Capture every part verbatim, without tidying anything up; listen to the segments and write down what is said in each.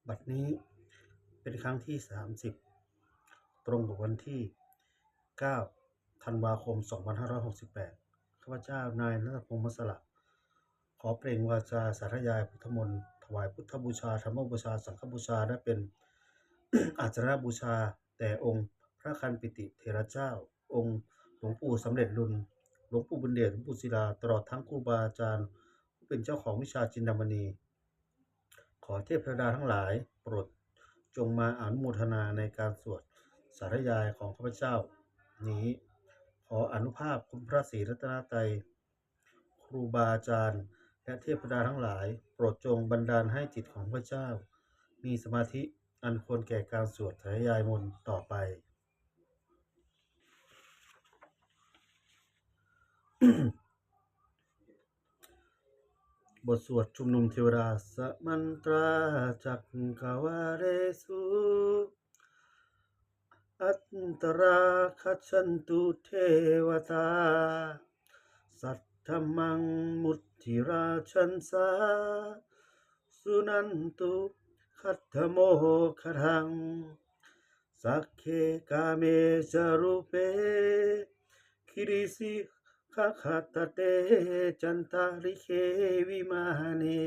บัดนี้เป็นครั้งที่ สามสิบ ตรงกับวันที่ เก้า ธันวาคม สองพันห้าร้อยหกสิบแปด ข้าพเจ้านายณัฐพงษ์มัสสละ ขอเปล่งวาจาสาธยายพุทธมนต์ ถวายพุทธบูชา ธรรมบูชา สังฆบูชา และเป็น อาจารบูชาแด่องค์พระคันปิติเถระเจ้า องค์หลวงปู่สำเร็จลุน หลวงปู่บุญเดช หลวงปู่ศิลา ตลอดทั้งครูบาอาจารย์ ผู้เป็นเจ้าของวิชาจินดามณี ขอเทพเทวดาทั้งหลายโปรดจงมาอนุโมทนาในการสวดสาธยายของข้าพเจ้านี้ ขออานุภาพคุณพระศรีรัตนตรัย ครูบาอาจารย์ และเทพเทวดาทั้งหลาย โปรดจงบันดาลให้จิตของข้าพเจ้า มีสมาธิอันควรแก่การสวดสาธยายมนต์ต่อไป บทสวดชุมนุมเทวดา Samantā cakkavāḷesu atrāgacchantu devatā, saddhammaṃ munirājassa suṇantu saggamokkhadaṃ. Sagge kāme ca rūpe girisikharataṭe cantalikkhe vimāne,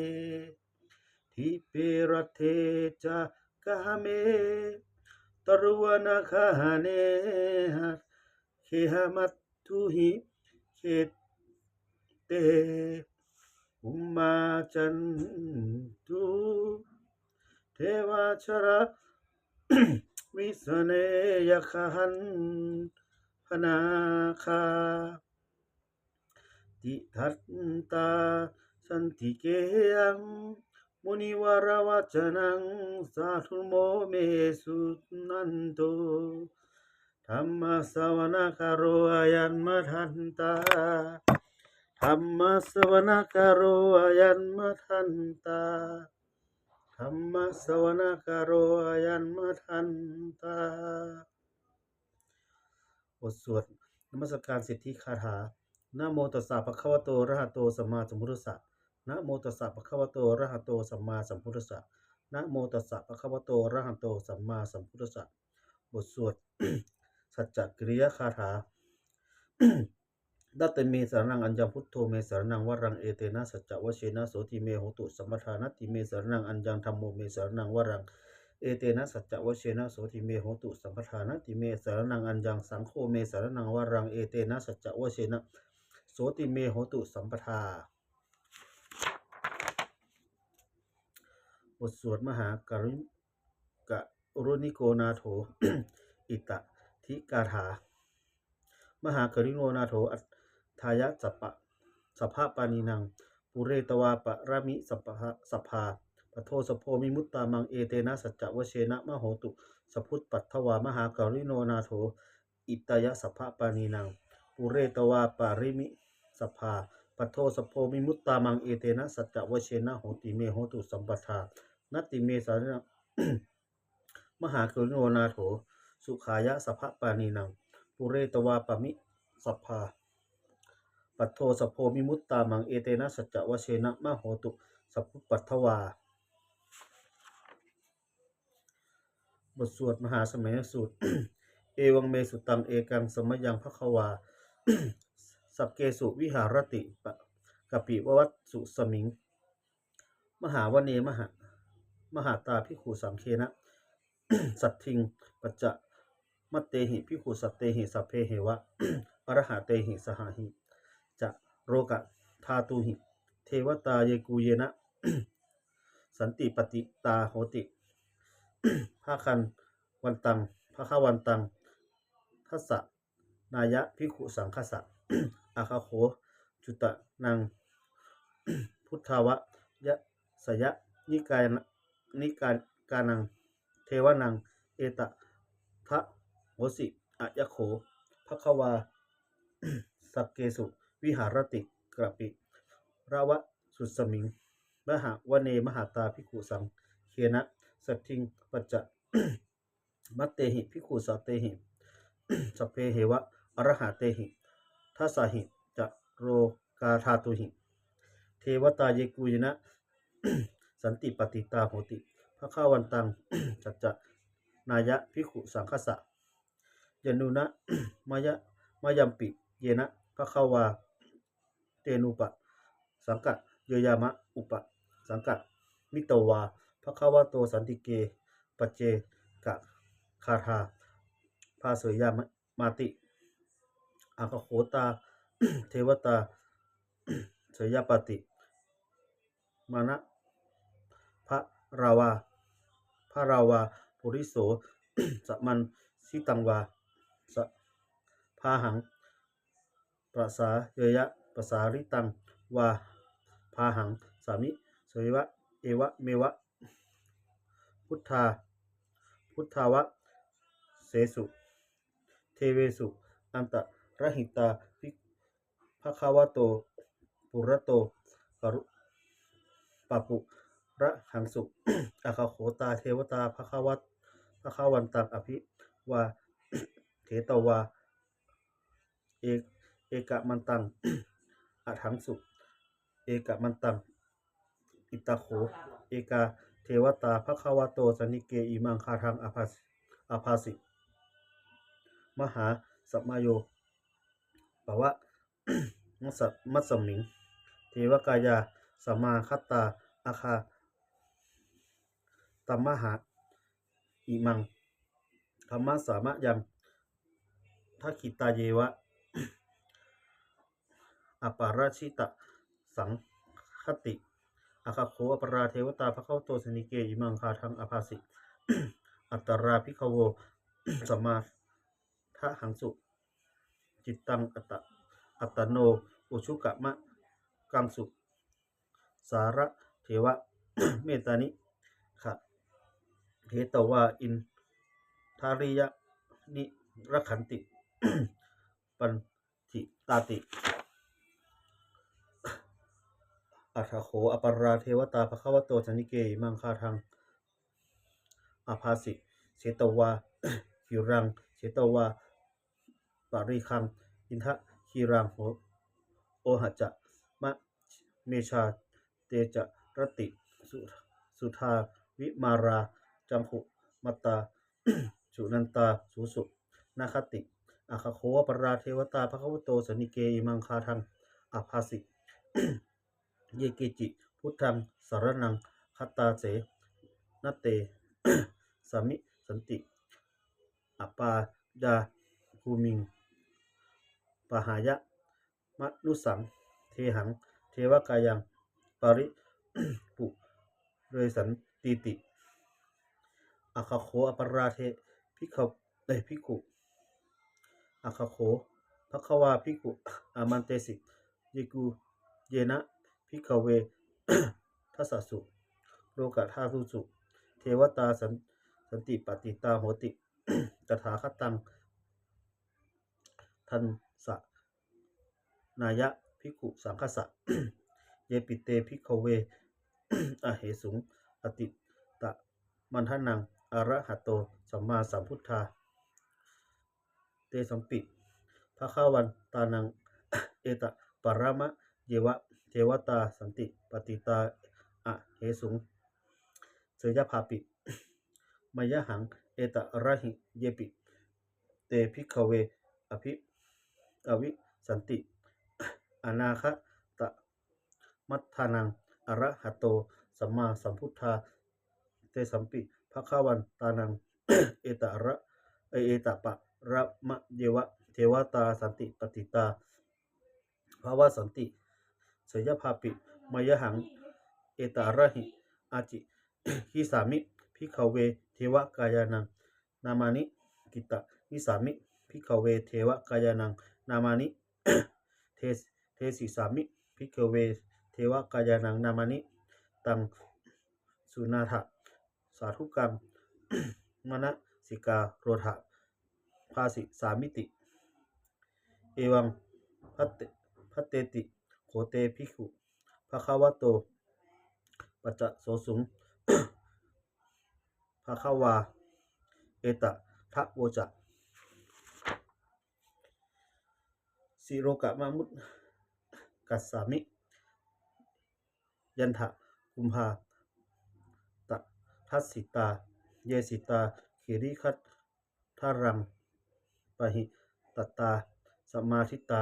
dīpe raṭṭhe ca gāme taruvanagahane gehavatthumhi khette, bhummā cāyantu devā jalathalavisame yakkhagandhabbanāgā, tiṭṭhantā santike yaṃ munivaravacanaṃ sādhavo me suṇantu. Dhammassavanakālo ayambhadantā. Dhammassavanakālo ayambhadantā. Dhammassavanakālo ayambhadantā. บทสวดนมัสการสิทธิคาถา Namo tassa bhagavato arahato sammāsambuddhassa. Namo tassa bhagavato arahato sammāsambuddhassa. Namo tassa bhagavato arahato sammāsambuddhassa. บทสวด สัจจกิริยคาถา Natthi me saraṇaṃ aññaṃ, buddho me saraṇaṃ varaṃ, etena saccavajjena sotthi me hotu sabbadā. Natthi me saraṇaṃ aññaṃ, dhammo me saraṇaṃ varaṃ, etena saccavajjena sotthi me hotu sabbadā. Natthi me saraṇaṃ aññaṃ, saṅgho me saraṇaṃ varaṃ, etena saccavajjena sotthi me hotu sabbadā. บทสวดมหากรุ Karuṇiko nātho ittha dikāthā. Mahākaruṇiko nātho atthāya sabba sabbaparīnaṃ, pūretvā pāramī sabbā, sabbā patto sambodhimuttamaṃ, etena saccavajjena mā hontu sabbupaddavā. Mahākaruṇiko nātho atthāya sabbaparīnaṃ, pūretvā pāramī sabbā patto sambodhimuttamaṃ, etena saccavajjena sotthi me hotu sabbadā. Natthi me saraṇaṃ mahākaruṇiko nātho sukhāya sabbaparīnaṃ, pūretvā pāramī sabbā patto sambodhimuttamaṃ, etena saccavajjena mā hontu sabbupaddavā. บทสวดมหาสมัยสูตร Evaṃ me sutaṃ. Ekaṃ samayaṃ bhagavā sakkesu viharati pa, kapilavatthusmiṃ mahāvane maha, mahatā bhikkhusaṅghena saddhiṃ pañcamattehi bhikkhusatehi sabbeheva arahantehi dasahi ca lokadhātūhi devatā yebhuyyena santipatitā honti bhagavantaṃ, bhagavantaṃ dassanāya bhikkhusaṅghassa. Atha kho catunnaṃ buddhavarsaya nikāya, nikāyānaṃ devānaṃ etadahosi: Ayaṃ kho bhagavā sakkesu viharati kapilavatthusmiṃ mahāvane mahatā bhikkhusaṅghena saddhiṃ pañcamattehi bhikkhusatehi sabbeheva arahantehi dasahi ca lokadhātūhi devatā yebhuyyena santipatitā honti bhagavantaṃ saccakāyamānāya bhikkhusaṅghassa. Yannūna maya- mayampi yena bhagavā tenupasaṅkameyyāma, upasaṅkamitvā bhagavato santike paccekagāthā bhāseyyāmāti. Atha kho tā devatā seyyathāpi manāpanā bhikkhavo, bhātā puriso sammiñjitaṃ vā sāvakasaṅghañca bāhaṃ pasāreyya, pasāritaṃ vā bāhaṃ sammiñjeyya, evameva buddhā- buddhāvāsesu devesu antarahitā bhagavato purato paru- papūrahaṃsu. Atha kho tā devatā bhagavat- bhagavantaṃ abhivādetvā e- ekamantaṃ aṭṭhaṃsu. Ekamantaṃ. Atha kho ekā devatā bhagavato santike imaṃ gāthaṃ abhāsi- abhāsi: Mahāsamayo pavanasmiṃ, devakāyā samāgatā, āgatamha imaṃ dhammasamayaṃ, dakkhitāyeva aparājitasaṅghanti. Atha kho aparā devatā bhagavato santike imaṃ gāthaṃ abhāsi: Tatra bhikkhavo samādahaṃsu, cittaṃ atta- attano ujukamakaṃsu, sārathīva nettāni gahetvā indriyāni rakkhanti paṇḍitāti. Atha kho aparā devatā bhagavato santike imaṃ gāthaṃ abhāsi: Chetvā khīlaṃ chetvā palighaṃ, indakhīlaṃ ohaccamanejā, te caranti su- suddhā vimalā, cakkhumatā sudantā, susunāgāti. Atha kho aparā devatā bhagavato santike imaṃ gāthaṃ abhāsi: Ye keci buddhaṃ saraṇaṃ gatāse, na te gamissanti apāyabhūmiṃ, pahāya mānusaṃ dehaṃ, devakāyaṃ paripūressantīti. Atha kho aparā de- bhikkha- eh, bhikkhu- atha kho bhagavā bhikkhū āmantesi: Yekhu yena bhikkhave dasasu lokadhātūsu devatā san- santipatitā honti tathāgataṃ dassanāya bhikkhusaṅghassa. Yepi te bhikkhave ahesuṃ atītamaddhānaṃ arahato sammāsambuddhā, tesampi bhagavantānaṃ etaparamāyeva devatā santipatitā ahesuṃ, seyyathāpi mayhaṃ etarahi. Yepi te bhikkhave abhi- abhivassati anāgatamaddhānaṃ arahato sammāsambuddhā, tesampi bhagavantānaṃ etara- etaparamāyeva devatā santipatitā bhavissanti, seyyathāpi mayhaṃ etarahi. Ācikkhissāmi bhikkhave devakāyānaṃ nāmāni, kittayissāmi bhikkhave devakāyānaṃ nāmāni, des- desissāmi bhikkhave devakāyānaṃ nāmāni. Taṃ suṇātha sādhukaṃ manasikarotha bhāsissāmīti. Evaṃ bhante- bhanteti kho te bhikkhū bhagavato paccassosuṃ. Bhagavā etadavoca: Silokamanukassāmi, yattha bhummā ta- dasitā, ye sitā girigabbharaṃ pahitattā samāhitā,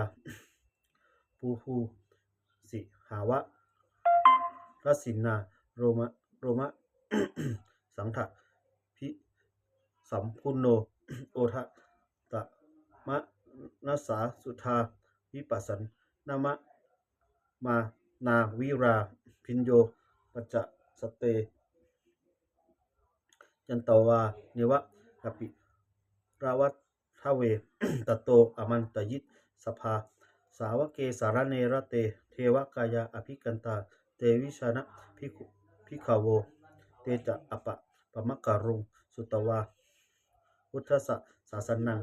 pabhuṃ sīhāva rasinā loma- lomahaṃsābhisambhuno, odātamanasā suddhā vippasannamanāvilā, bhiyyo pañcasate ñatvā neva kāpilavatthave, tato āmantayi satthā sāvake sāsane rate. Devakāyā abhikkantā, te vijānātha bhikkhu- bhikkhavo. Te ca ātappamakaruṃ, sutvā buddhassa sāsanaṃ,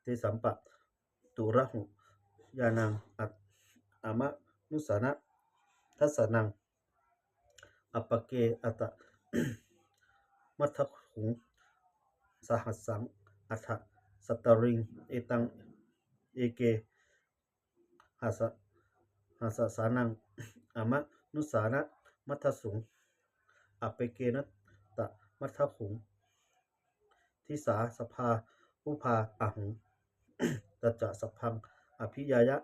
tesampāturahu ñāṇaṃ, a- amanussāna dassanaṃ. Appeke ātappamakaruṃ, sahassaṃ atha sattariṃ, etaṃ eke hassa- hassānaṃ amanussānamaddasuṃ. Appekenātappamakaruṃ, disā sabbā phuṭā ahuṃ, tañca sabbaṃ abhiññāya,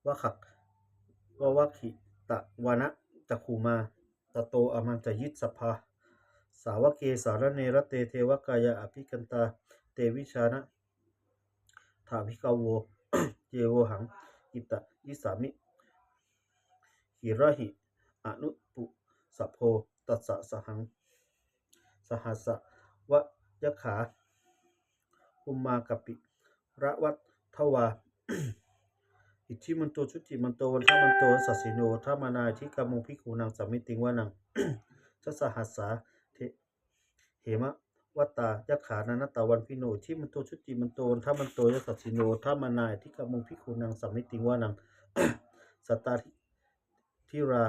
vavakkhi- vavakkhitvāna cakkhumā, tato āmantayi satthā sāvake sāsane rate. Devakāyā abhikkantā, te vijānātha bhikkhavo, ye vohaṃ kittayissāmi, girāhi anupubbaso. Tassa sahaṃ- sahassā va yakkhā, bhummā kāpilavatthavā, iddhimanto jutimanto vaṇṇavanto yasassino, modamānā abhikkāmuṃ bhikkhūnaṃ samitiṃ vanaṃ. Chasahassā he- hemavatā yakkhā nānattavaṇṇino, iddhimanto jutimanto vaṇṇavanto yasassino, modamānā abhikkāmuṃ bhikkhūnaṃ samitiṃ vanaṃ. Sātāgirā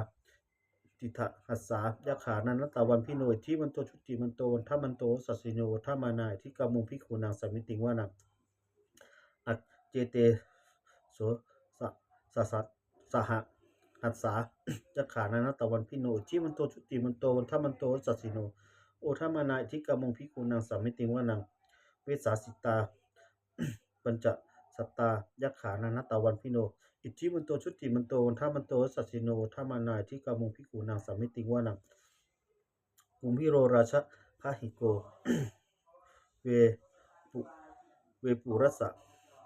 tiṭṭhahassā yakkhā nānattavaṇṇino, iddhimanto jutimanto vaṇṇavanto yasassino, modamānā abhikkāmuṃ bhikkhūnaṃ samitiṃ vanaṃ. Añcete so- sa- sasa- sahassā yakkhā nānattavaṇṇino, iddhimanto jutimanto vaṇṇavanto yasassino, modamānā abhikkāmuṃ bhikkhūnaṃ samitiṃ vanaṃ. Vessāmittā pañcasatā yakkhā nānattavaṇṇino, iddhimanto jutimanto vaṇṇavanto yasassino, modamānā abhikkāmuṃ bhikkhūnaṃ samitiṃ vanaṃ. Kumbhīro rājagahiko ve- pu- vepullassa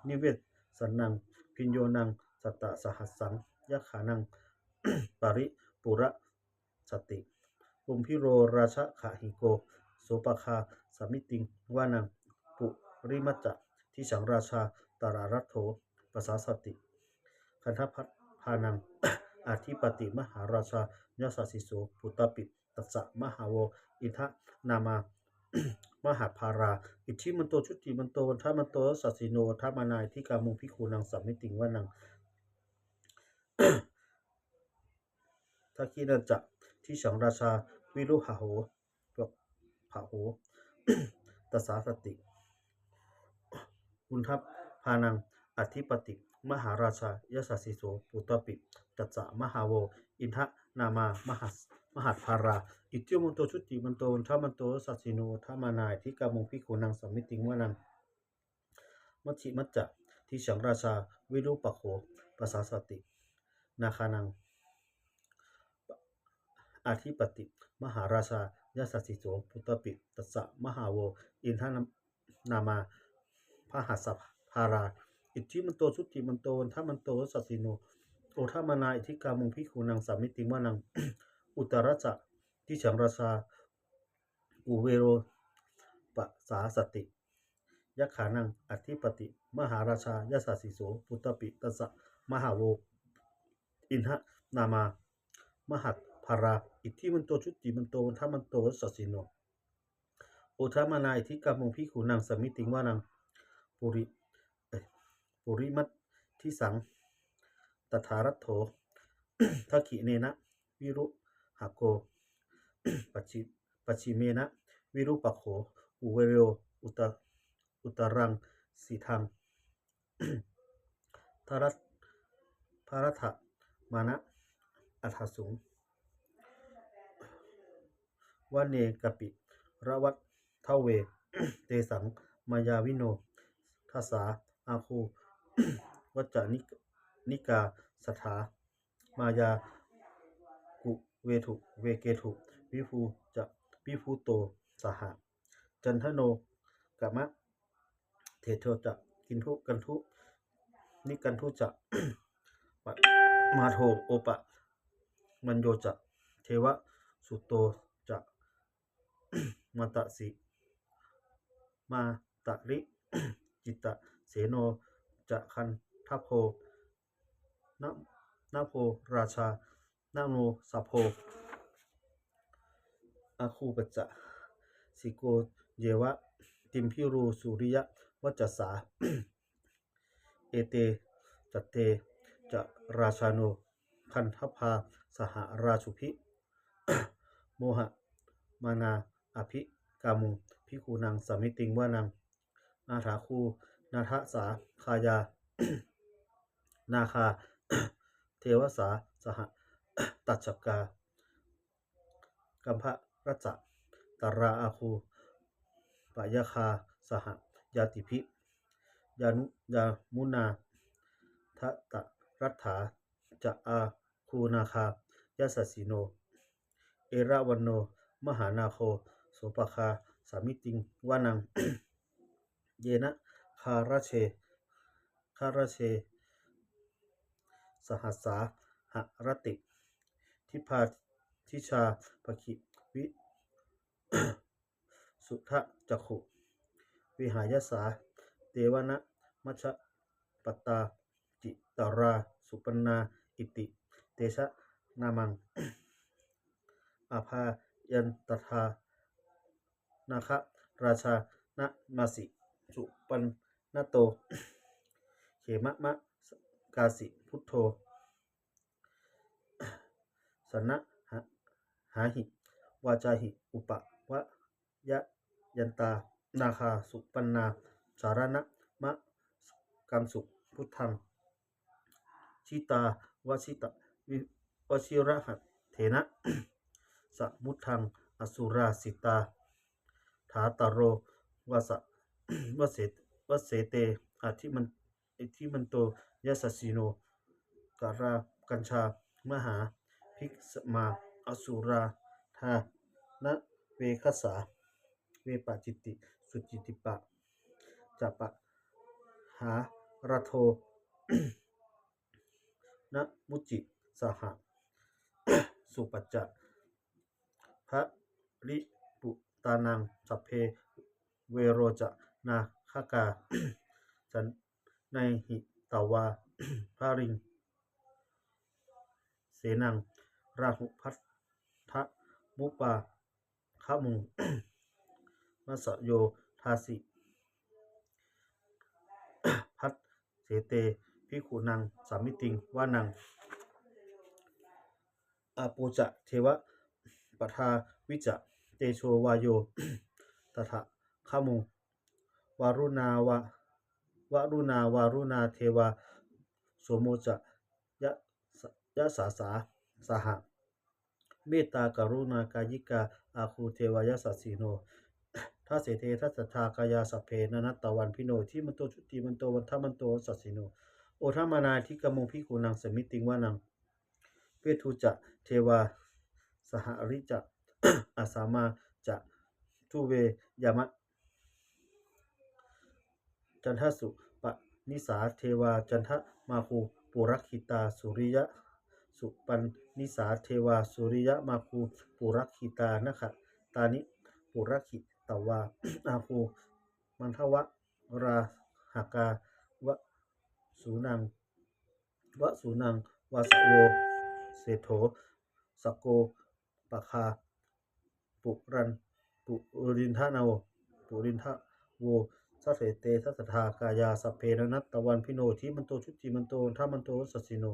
nivesanaṃ, bhiyyo naṃ satasahassaṃ yakkhānaṃ paripūressantīti. Kumbhīro rājagahiko sopāga samitiṃ vanaṃ. Purimañca disaṃ rājā dhataraṭṭho pasāsati, gandhabbānaṃ ādhipati mahārājā yasassi so. Puttāpi tassa bahavo indanāmā mahabbalā, iddhimanto jutimanto vaṇṇavanto yasassino, modamānā abhikkāmuṃ bhikkhūnaṃ samitiṃ vanaṃ. Dakkhiṇañca disaṃ rājā virūḷho pa- pāga pasāsati, gandhabbānaṃ ādhipati mahārājā yasassi so. Puttāpi tassa bahavo indanāmā mahas- mahabbalā, iddhimanto jutimanto vaṇṇavanto yasassino, modamānā abhikkāmuṃ bhikkhūnaṃ samitiṃ vanaṃ. Majjhimañca disaṃ rājā virūpakkho pasāsati, nāgānaṃ ādhipati mahārājā yasassi so. Puttāpi tassa bahavo indanāmā mahabbalā, iddhimanto jutimanto vaṇṇavanto yasassino, modamānā abhikkāmuṃ bhikkhūnaṃ samitiṃ vanaṃ. Uttarañca disaṃ rājā kuvero pasāsati, yakkhānaṃ ādhipati mahārājā yasassi so. Puttāpi tassa bahavo indanāmā mahabbalā, iddhimanto jutimanto vaṇṇavanto yasassino, modamānā abhikkāmuṃ bhikkhūnaṃ samitiṃ vanaṃ. Puri- eh, purimaṃ disaṃ dhataraṭṭho, dakkhiṇena virūḷhako, pacchi- pacchimena virūpakkho, kuvero uta- uttaraṃ disaṃ bharat- bharadvāmana aṭṭhaṃsu. vane kāpilavatthave. Tesaṃ māyāvino dāsā āgū vañcanikā saṭhā, māyā kuṭeṇḍu veṭeṇḍu viṭū ca viṭuṭo saha. Candano kāmaseṭṭho ca kinnughaṇḍu nighaṇḍu ca, madho opamañño ca devasūto ca, mātali mātali cittaseno ca gandhabbo na- nāgo rājā janosabho, āgū pañcasikho ceva timbarū suriyavacchasā. Ete caññe ca rājāno gandhabbā saha rājubhi, modanā abhikkāmuṃ bhikkhūnaṃ samitiṃ vanaṃ. Athāgū nābhasā kāyā nāgā devasā saha tacchakā, kambalassatarā āgū pāyāgā saha ñātibhi. Yāmu- yāmunā dhataraṭṭhā ca āgū nāgā yasassino, erāvaṇo mahānāgo sopāga samitiṃ vanaṃ. Ye nāgarāje gajā sahasā haranti, dibbā dijā pakkhi visuddhacakkhū, vehāyasā te vanamajjhapattā citrā supaṇṇā iti tesa nāmaṃ. Abhayantadā nāgarājānamāsi, supaṇṇato khemamakāsi buddho, saṇhāhi vācāhi upavhayantā, nāgā supaṇṇā saraṇamakaṃsu buddhaṃ. Jitā vajira- vi- vajirahatthena, samuddaṃ asurā sitā, dhātarā vasa- vase- vasete iddhiman- iddhimanto yasassino. Kālakañjā mahābhismā asurā dānaveghasā, vepacitti sucitti pa- ca pahārādo namucī saha, supañca baliputtānaṃ sabbe verocanāmakā, sannayhitvā baliṃ senaṃ rāhubhaddamupāgamuṃ. Majjhayo dāsi bhaddante bhikkhūnaṃ samitiṃ vanaṃ. Āpo ca devā padāvī ca tejo vāyo tadāgamuṃ. Varuṇā va- varuṇā vāruṇā devā somo ca yas- yasasā saha. Mettākaruṇākāyikā āgū devā yasassino. Dasete dasadhā kāyā sabbe nānattavaṇṇino, iddhimanto jutimanto vaṇṇavanto yasassino, modamānā abhikkāmuṃ bhikkhūnaṃ samitiṃ vanaṃ. Veṇḍū ca devā sahalī ca asamā ca duve yamā. Candassūpanisā devā candamāgū purakkhitā, suriyasūpanisā devā suriyamāgū purakkhitā, nakkhattāni purakkhitvā āgū mandavalāhakā. Vasūnaṃ vasūnaṃ vāsavo seṭṭho sakko pāgā puran- purindado purindado. Dasete dasadhā kāyā sabbe nānattavaṇṇino, iddhimanto jutimanto vaṇṇavanto yasassino,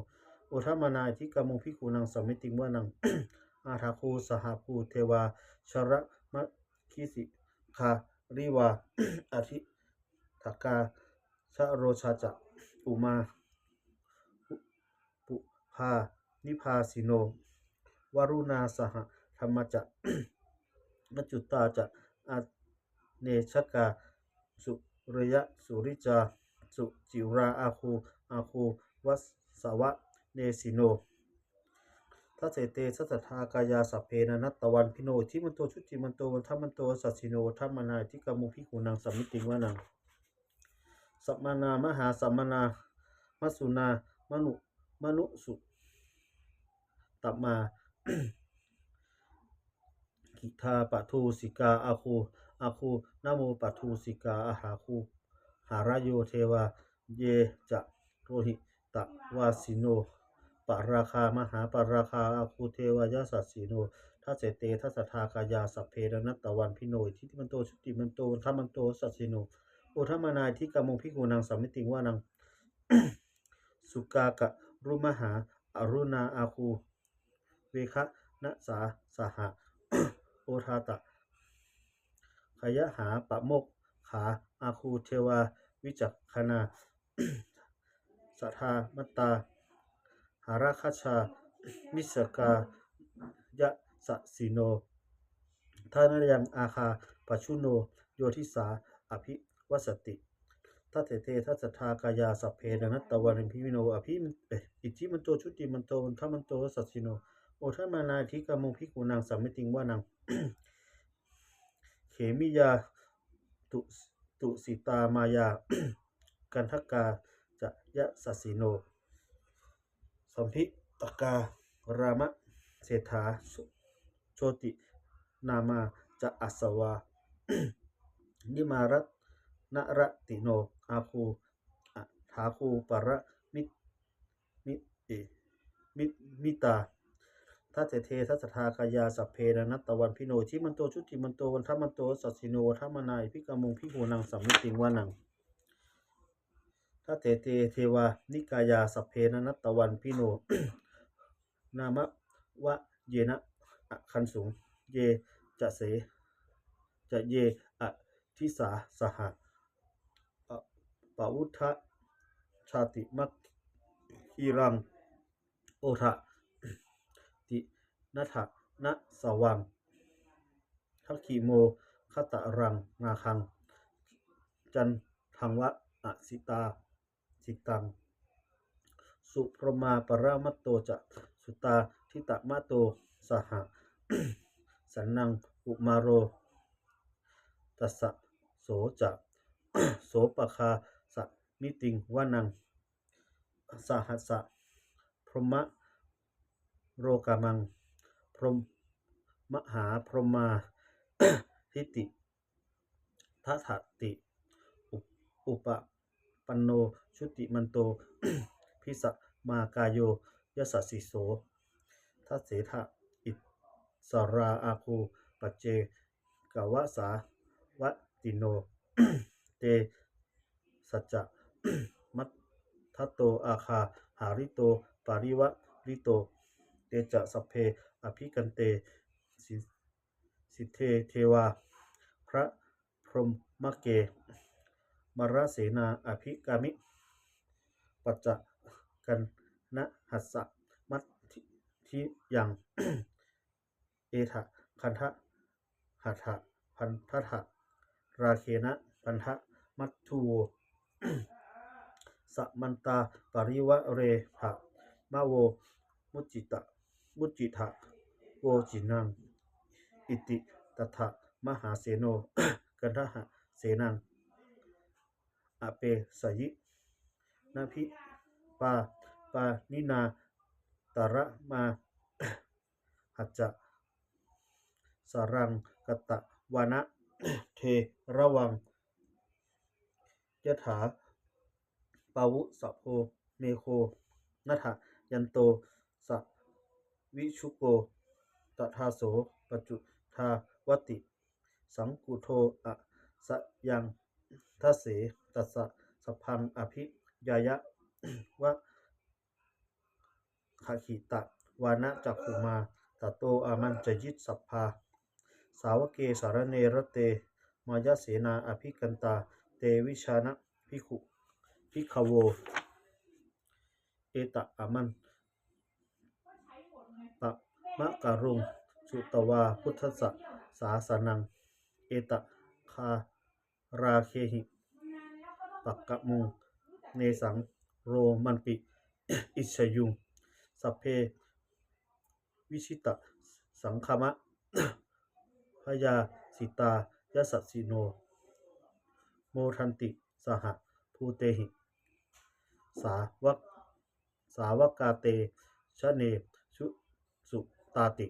modamānā abhikkāmuṃ bhikkhūnaṃ samitiṃ vanaṃ. Athāgū sahabhū devā jalamaggisikhāriva, ariṭṭhakā ca rojā ca umāpupphanibhāsino. Varuṇā sahadhammā ca maccutā ca anejakā, sūleyya sūlī ca sucirā, āguṃ āguṃ vāsavanesino. Dasete dasadhā kāyā sabbe nānattavaṇṇino, iddhimanto jutimanto vaṇṇavanto yasassino, modamānā abhikkāmuṃ bhikkhūnaṃ samitiṃ vanaṃ. Samānā mahāsamānā majjhā majjhā manusuttamā, khiḍḍāpadosikā āguṃ āguṃ manopadosikā, hārāyo hārāyo devā ye ca lohitavāsino, pāragā mahāpāragā āguṃ devā yasassino. Dasete dasadhā kāyā sabbe nānattavaṇṇino, iddhimanto jutimanto vaṇṇavanto yasassino, modamānā abhikkāmuṃ bhikkhūnaṃ samitiṃ vanaṃ. Sukkā karumhā aruṇā āguṃ veghanasā saha, odātagayhā pāmokkhā āguṃ devā vicakkhaṇā, sadāmattā hāragajā missakā yasassino. Thanayaṃ āga pajjunno yo disā abhivassati. Dasete dasadhā kāyā sabbe nānattavaṇṇino, abhi- iddhimanto jutimanto vaṇṇavanto yasassino, modamānā abhikkāmuṃ bhikkhūnaṃ samitiṃ vanaṃ. Khemiyā tu- tusitā māyā kaṭṭhakā ca yasassino, lambitakā lāmaseṭṭhā jotināmā ca āsavā, nimmānaratino āguṃ athāguṃ paranimmitā. Dasete dasadhā kāyā sabbe nānattavaṇṇino, iddhimanto jutimanto vaṇṇavanto yasassino, modamānā abhikkāmuṃ bhikkhūnaṃ samitiṃ vanaṃ. Dasete devanikāyā sabbe nānattavaṇṇino, nāmanvayena āgañchuṃ ye ca se- ca ye disā saha, pa- pavutthajātimakkhīlaṃ oghatiṇṇamanāsavaṃ, dakkhemoghataraṃ nāgaṃ candaṃva asitātitaṃ. Subrahmā paramatto ca suddhā dharimato saha, sanaṅkumāro tisso ca sopāga samitiṃ vanaṃ. Sahassabrahmalokānaṃ brahmā mahābrahmā ṭhitiyā bhadantī, upapanno jutimanto bhismākāyo yasassi so. Dasettha issarā āguṃ paccekavasavattino, tesañca majjhato āga hārito parivārito. Te ca sabbe abhikkante sinde devā brahmake mārasenā abhikkāmi, passa kaṇhassa mandiyaṃ. Etha gaṇhatha bandhatha rāgena bandhamatthu vo, samantā parivāretha mā vo muñcittha, muñcittha koci naṃ. Iti tattha mahāseno kaṇhasenaṃ apesayi, nabhipā- pāṇinā talamāhacca, saraṃ katvāna bheravaṃ, yathā pāvussako megho, thanayanto savijjuko, tadā so paccudāvatti, saṅkuddho asayaṃvase. Tassa sabbaṃ abhiññāya vavakkhitvāna cakkhumā, tato āmantayi satthā sāvake sāsane rate. Mārasenā abhikkantā te vijānātha bhikkhu- bhikkhavo, etadāma- pamakaruṃ. Sutvā buddhassa sāsanaṃ, etagāhārāgehi pakkāmuṃ, nesaṃ lomampi iñjayuṃ. Sabbe vijitasaṅgāmā bhayātītā yasassino, modanti saha bhūtehi sāvak- sāvakā te janesutāti.